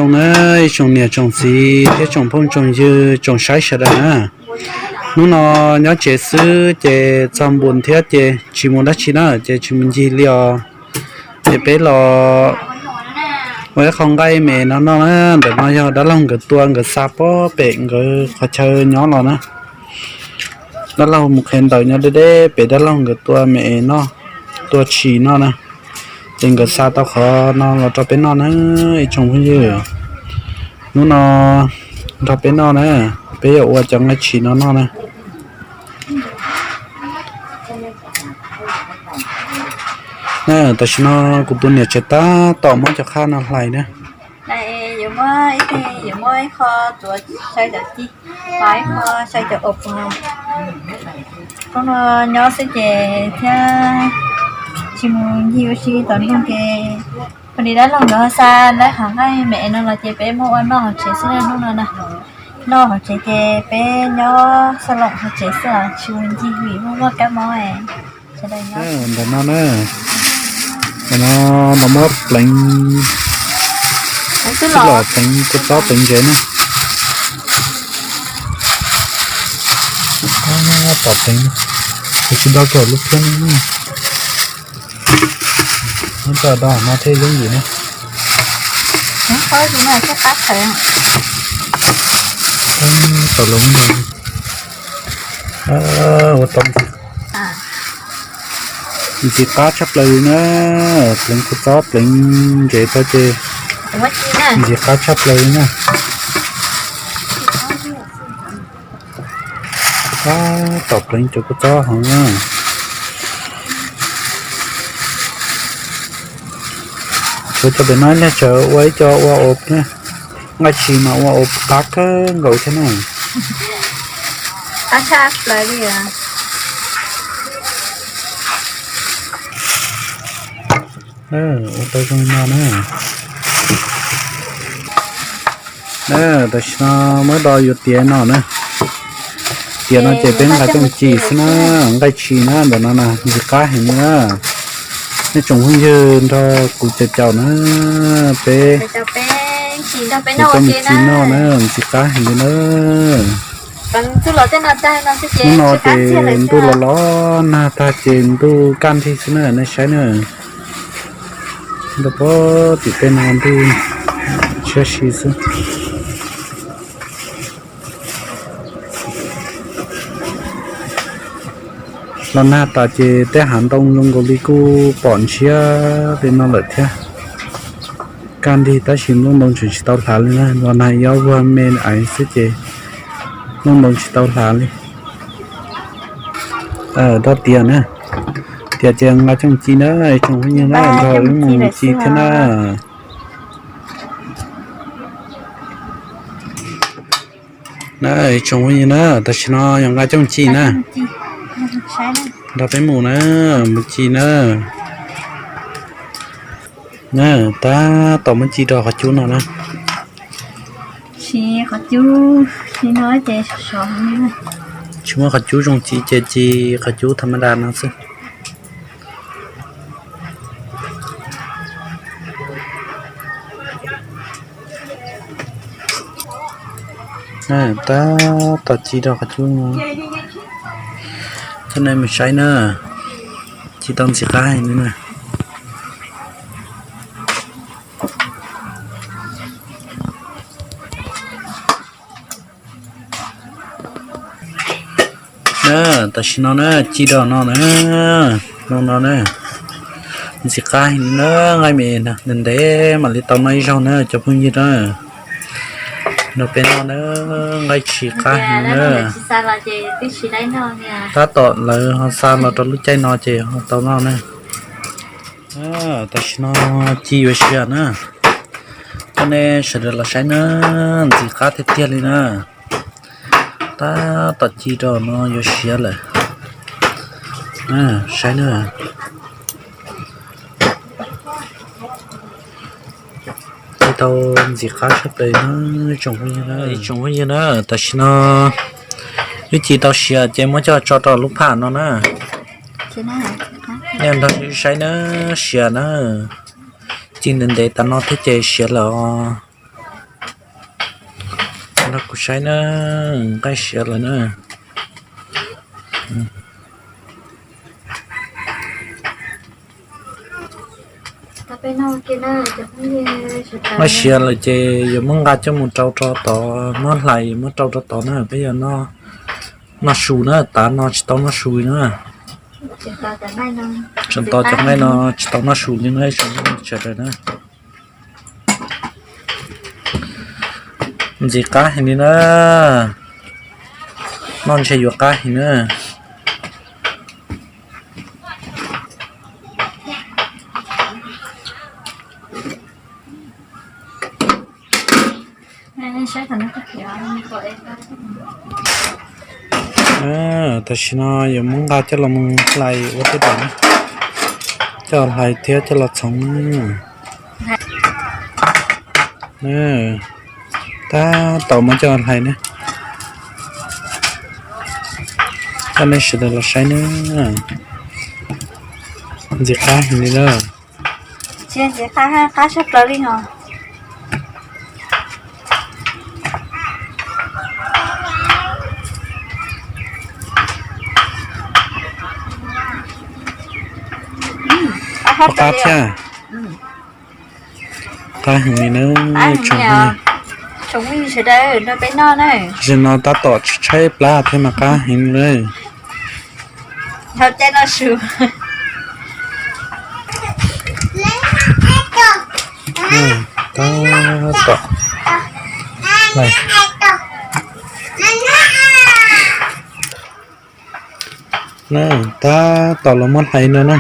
Na, ib tsoom niam tsoom txiv thiab tsoom phooj tsoom ywg tsoom saib sawv daws na, hnub no nyob tsev xwb ces txog npus thiab ces tsis mus dab tsi na, ces tsis mus ncig li os. Ces peb los ua ib qho nqaij me no noj na. Ntawm no yog dab laug nkawd tua, nkawd xa puag pem nkawd qhov chaw nyob los na. Dab laug mus qhia ntawm nyob deb deb pem, dab laug nkawd tua me no, tua tshis noj na. Ces nkawd xa tau qhov no los rau peb noj na, ib tsoom phooj ywg. Hnub no nrog peb noj na, peb yuav ua cov nqaij tshis no noj na. Tam sim no kuv tus niam tsev tab tom muab cov qhab no hlais na. Yuav muab ib qho tuav xyaw cov ci, ib qho xyaw cov os pos. Koj no nyob xwb ces thiab tsis mus ncig ua si tom nroog ces, pom li dab laug nkawd ho xa lawv hom nqaij me no los ces peb muab ua noj hauv tsev xwb na hnub no na. Noj hauv tsev ces peb nyob xa loos hauv tsev xwb os, tsis mus ncig vim muaj muaj kab mob. Ntawm no na, ntawm no los muab pleev, los pleev kua txob pleev ntsev na. Tom pleev, kuv tsis do kiag lub phiab no. Muab coj do no thiaj yooj yim na. Tau los ua tau ntxim qab tshaj plaws li na. Pleev kua txob pleev ntsev tau ces ntxim qab tshaj plaws li na. Tab tom pleev cov kua txob hov na. Tshuav cov pem no ib leeg tsawv ua ib co ua os, nqaij tshis mas ua os qab kawg nkaus thiab na. Ua tau zoo no na. Tam sim no muab do yuav tiav no na. Tiav no ces peb nqa coj mus ci xwb na, nqaij tshis na, ntawm no na ntxim qab heev li na. Nej tsoom phooj ywg nrog kuv caum caum na, peb coj mus ci noj na, ntxim qab heev li na. Hnub no ces ntuj los los nag tag ces ntuj kaj nrig xwb na, nej saib na. Nta pog tim tej no ntuj siab si xwb. Los nag tas ces tej hav ntoo zoo nkaus li kuj pom ntshiab li no lawm thiab. Kaj nrig tab sis nplooj ntoo tseem tsis tau hlav li na, los nag ib ob vuag me aiv xwb ces nplooj ntoo tsis tau hlav li. Rau tiav na, tiav ces nqa coj mus ci na, tsoom phooj ywg na, nrog wb mus ci thiab na. Na, tsoom phooj ywg na, tam sim no yog nqa coj mus ci na. Nrog peb mus na, mus ci na. Na, tab tom muab ci rau qhov cub no na. Tsis muab qhov cub zoo ci ces ci qhov cub tham ma das no xwb. Tab tom ci rau qhov cub no, coj nej mus saib na, ci tau ntxim qab heev li na. Na, tam sim no na, ci rau no na, no no na, ntxim qab heev na, nqaij me ntev ntev mam li tau noj ib zaug na cov phooj ywg na. Nrog peb noj na, nqaij tshis qab heev na. Tab tom lawv ho xa los rau lub caij no ces ho tau noj na. Tam sim no ci yuav siav na, coj nej sawv daws los saib na, ntxim qab tiag tiag li na. Tab tom ci rau no yuav siav lawm, saib na. Ci tau ntxim qab tshaj plaws na, tsoom phooj ywg na, tam sim no wb ci tau siav ces muab coj tso rau lub pham no na. Nej nrog wb saib na, siav na, ci ntev ntev tas no thiab ces siav lawm os. Kuv saib na, nqaij siav lawm na. Nqaij siav lawm ces yuav muab nqa coj mus rau rau tod, muab hlais muab rau rau tod na, peb yuav noj su na, tav no tsis tau noj su li na. Tseem tos cov nqaij no tsis tau noj su li na, sawv daws na. Ntxim qab heev li na, noj ntshe yuav qab heev na. Tam sim no yuav muab nqa coj los mus hlais ua tej daim na, coj hlais thiab coj los txhoov. Tab tom muab coj hlais na, coj nej sawv daws los saib na. Ntxim qab heev li na. Ntxim qab, qab tshaj plaws li os. Qab thiab. Qab heev li na. Tsoom phooj ywg sawv daws, nrog peb noj na. Zaum no tab tom tshaib plab thiab mas qab heev li. Dhau caij noj su. Tab tom, tab tom los muab hlais no na.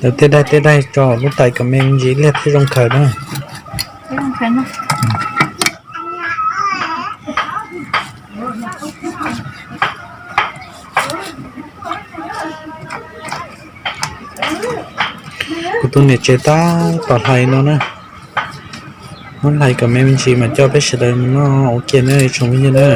Lawv tej daig tej daig tso lub tais kom me ntsis liaj thiab zoo khaws na. Kuv tus niam tsev tab tom hlais no na. Muab hlais kom me me ntsis mas coj peb sawv daws mus noj ua ke na ib tsoom phooj ywg na.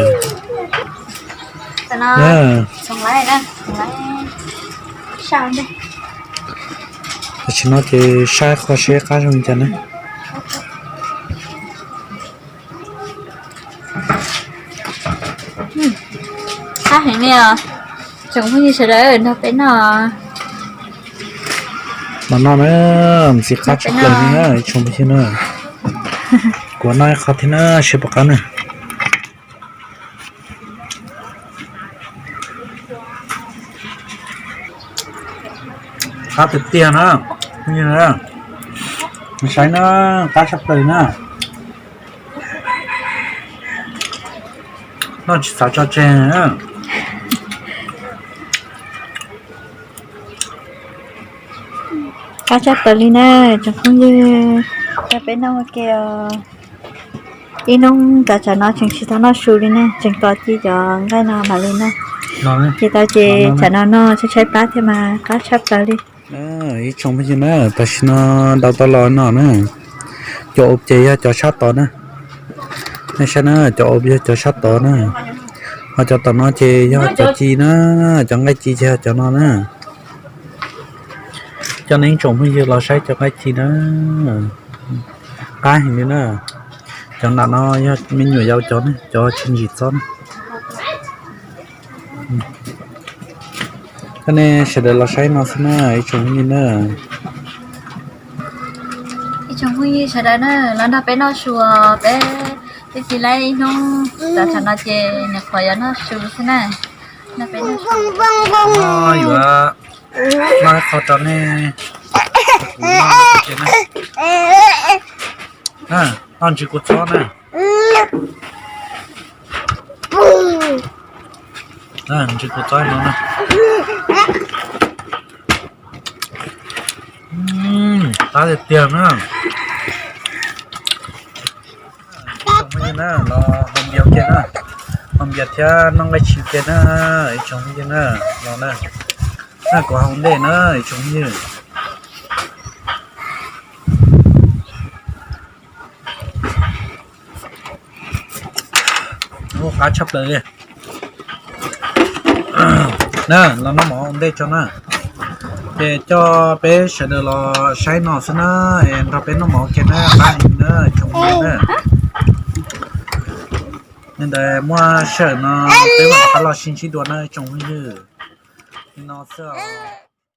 Tam sim no ces saib qhov seb qab zoo li cas na. Qab heev li os. Tsoom phooj ywg sawv daws nrog peb noj. Los noj na, ntxim qab tshaj plaws li na ib tsoom phooj ywg na. Kuv noj ib qho thiab na seb puas qab na. Qab tiag tiag na, saib na, qab tshaj plaws na. Noj tsis xav tso tseg. Qab tshaj plaws li na, tsoom phooj ywg, coj peb noj ua ke os. Ib hnub tav tsam no tseem tsis tau noj su li na, tseem tos ci cov nqaij no mam li noj. Ces tau ces tsam no noj tshaib tshaib plab thiab mas qab tshaj plaws li. Ib tsoom phooj ywg na, tam sim no daus tau los no na, cov ub ces yog cov sab tod na. Nej saib na, cov ub yog cov sab tod na, ho cov tom no ces yog cov ci na, cov nqaij ci ces yog cov no na. Coj nej ib tsoom phooj ywg los saib cov nqaij ci na, qab heev li na. Cov nram no yog me nyuam yaus cov na, cov tsis ntsim txob na. Coj nej sawv daws los saib no xwb na ib tsoom phooj ywg na. Ib tsoom phooj ywg sawv daws na, los nrog peb noj su, peb twb tsis laib ib hnub, tav tsam no ces nyuam qhuav yuav noj su xwb na. Noj peb noj su. Yuav noj qho rau nej, noj ntsis kua txob na. Ntsis kua txob no na. Qab tiag tiag na. Ib tsoom phooj ywg na, los haus npias ua ke na, haus npias thiab noj nqaij ci ua ke na, ib tsoom phooj ywg na, los na, na kuv haus ntej na ib tsoom phooj ywg. Ua qab tshaj plaws li. Na, los noj mov ua ntej tso na. Ces coj peb sawv daws los saib no xwb na, es nrog peb noj mov ua ke na, qab heev na, tsoom phooj ywg na. Ntawd muaj sij hawm no peb mam rov qab los sib ntsib dua na tsoom phooj ywg. Li no xwb os.